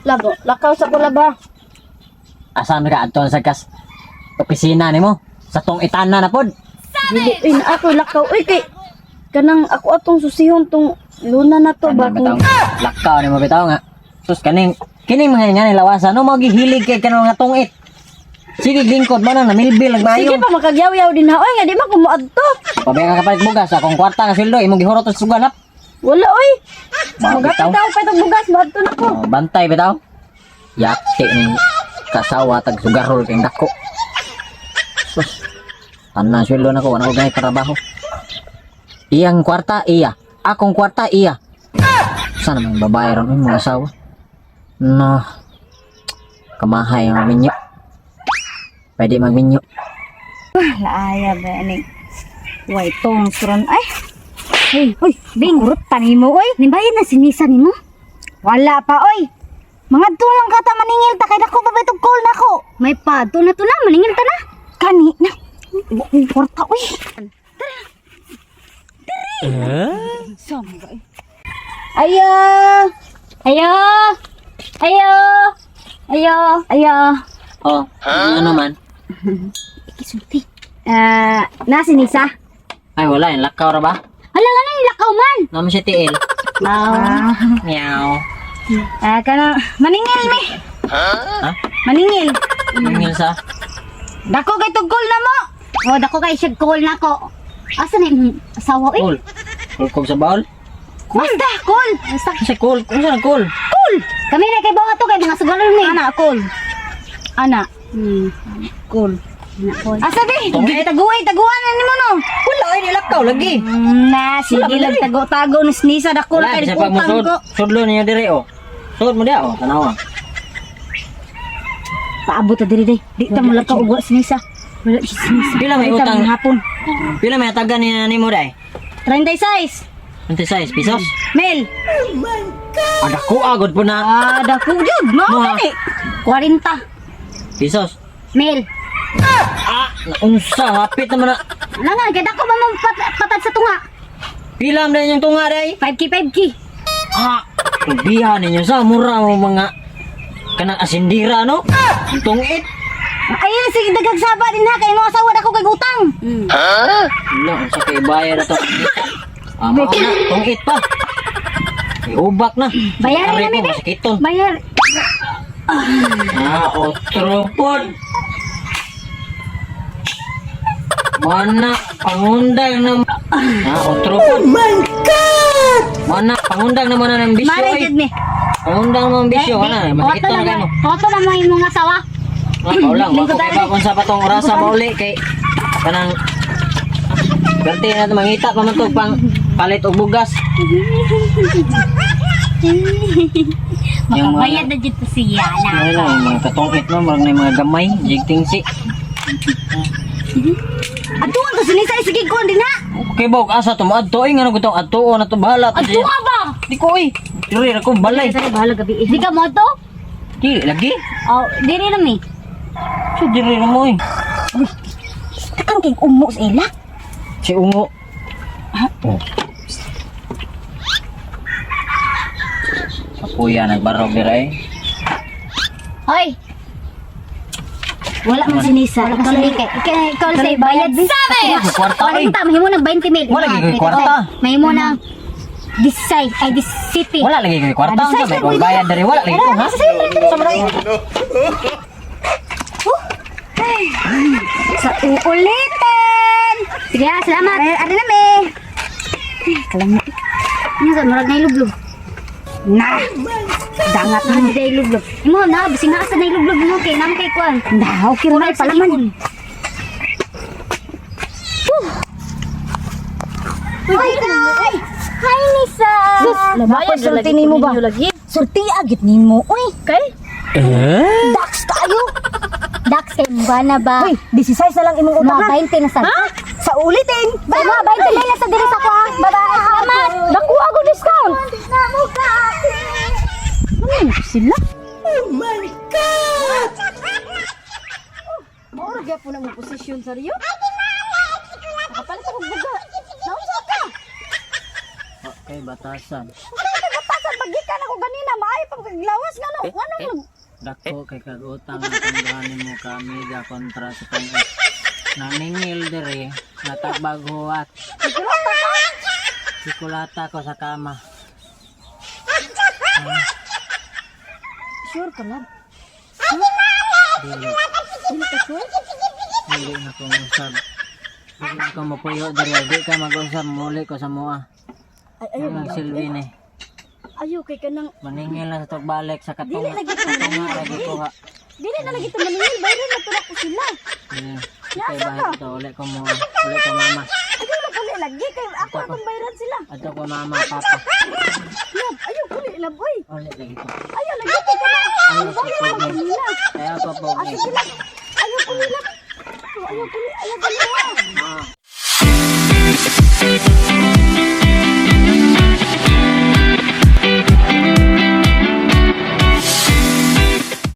Labo, lakaw sa kula ba? Asa mi ka adto sa kas opisina nimo sa tong itana na pod. Dili uy, na ako lakaw uy kay kanang ako atong susihon tong luna na to ba Kanang kung bitaw, lakaw nimo bitaw nga. Sus, kaning kining mga nga ni lawasan no, magihilig kay kanang nga tungit. Sige, lingkod man na namilbil Sige nagmayo. pa makagyaw-yaw din ha. Oy, nga di man ko moadto. Pabaya ka kapalit bugas akong kwarta nga sweldo imong gihurot sa sugal hap. Wala oy. Mga Magapit bitaw. daw pa itong bugas, moadto na ko. Oh, bantay bitaw. Yati ni kasawa tag sugarol kay dako. Sus. Tanan sweldo nako, wala ko ganit trabaho. Iyang kwarta iya, akong kwarta iya. Sana may babae ron yung mga asawa. No. Kamahay ang minyo. Pwede magminyo. Laaya ba ani. Way tong suron ay. Hey, uy, Bing, urot pa nimo oy. Nibayad na sinisa nimo? Wala pa oy. Mga lang ka ta maningil ta kay dako pa ba itong call nako. May pato na to na, maningil ta na. Kani na. Buong kwarta oy. Ayo. Ayo! Ayo! Ayo! Ayo! Oh, ano man? Ikisulti. Ah, na sinisa? Ay wala, yung lakaw ra ba? Hala nga nang lakaw man. Naman siya tiil. Ah, Meow. Ah, kana maningil mi. Ha? Maningil. Mingil sa? Dako kay tong call na mo. Oh, dako kay siya call nako. Asa na imong asawa eh? Cool. Cool kog sa bawl? Basta call. Basta Kasi cool. Kung saan cool? kami na kay bawa to kay mga sugalon ni. Ana call. Ana call. Ana call. Asa be? Taguay, taguan na nimo no. Wala, ay nilakaw lagi. Na sige lang tago-tago ni Nisa dako Wala, kay bisa pag utang musod, ko. sudlo niya dire oh. Sud mo dia oh, tanawa. Paabot ta diri day. Di ta mo lakaw og wa si Nisa. Wala si Nisa. Pila may Di ta utang? hapon. Pila may atagan niya nimo dai? 36. 26 pesos. Mel. Ada ko agod po na Ah, dako jud. Mao Mga- gani. 40 pesos. mil. Ah, naunsa hapit naman na. Ano nga kay dako ba mong patad sa tunga? Pila man yung tunga dai? 5K 5K. Ah, biha ninyo sa mura mo mga kanang asindira no? Tungit. Ayun sige daghang saba din ha kay mo asawa dako kay utang. Wala, unsa kay bayad na to. Ah, mao na, tungit pa. Iubak na. Bayaran Aray na, ko, bebe. masakiton. Bayar. Ah, otro pod. Mana pangundang na. Ah, otro pod. Oh my God! Mana pangundang naman na ng bisyo Mare ay. jud ni. Pangundang mo ang bisyo, wala na masakit Oto na na kayo mo. Oto na mo imong asawa. Ah, paulang, wako kay ba kung sa patong orasa mauli kay kanang Berti na ito, mangita pa man to pang palit og bugas. Yung mga- Makabayad na dito siya na. Ano lang, yung mga katungit no, murag na yung mga gamay, jigting si. Atuan to si Nisa sige kuan din ha. Okay ba, og asa to mo adto ay ngano gutong adto na to bahala to. Adto ka ba? Di ko oy. Diri ra ko balay. Sorry, bahala gabi. Di ka mo to? Di lagi. Oh, diri na mi. So diri ra mo oy. Takang kay umo sa ila. Si ungo. Oh. Kapuya nagbarog dira eh. Hoy, Wala man si Nisa. wala ka kay ikaw ikaw sa bayad. Sabi. Kwarta oy. 40 mahimo nag 20 mil. Wala gyud koy kwarta. Mahimo na 16 ay 17. Wala lagi koy kwarta. Unsa may kung bayad diri wala lagi ko ha. Sa man Sa uulitin. Sige, ah, salamat. Are, are na me. Kalam Ano sa murag na ilublob. Na. Dangat Ah, di ilublob. Imo na bising asa na ilublob mo kay nam kay kuan. Na, okay ra Kuan pala man. Hi, hi. Hi, Nisa. Sus, bayad sulti nimo ba? Sulti agit nimo. Uy, Kay? dax kayo. Dax kay bana ba? Uy, 16 na lang imong utang Mga ha. 20 na sad. Sa ulitin. Bye, mga 20 mil na sa diri sa ko ah. Bye-bye. Salamat. Nakuha ko discount. Ano sila? Oh my God! Maura gyapon na mo posisyon sa Rio. Nakapalit ako buga. Nausa ka. Okay, batasan. Batasan Pagikan ako ganina, maayo pa paglawas ngano ngano nag Dako kay kag utang ang tanggahan mo kamiga kontra sa kong ex. Naningil diri, natagbag huwat. Nagkulata ka. Sikulata ko sa kama. Sure ka lab? Dili, Dili ka sure? dili na ko usab. Dili na ko mapuyo diri, di ka mag-usab muli ko sa mua. Ay ayo Ang silbi ni. ayo kay kanang Maningil na sa tugbalik sa Dili katunga. lagi ko Katunga lagi kuha. Dili na lagi to maningil, bayron na to nako sila. Dili. Kay bahay to, uli ko mua. Uli ko mama. Ayo na kuli lagi kay ako atong bayran sila. Ato ko mama, papa. Lab, ayo kuli lab oy. Uli lagi ko. Ayo lagi kay kanang Ayaw ang ko bayran pogi. man nila. Ayaw ko pogi. Sige lab. Ayo kuli lab. Ayo kuli.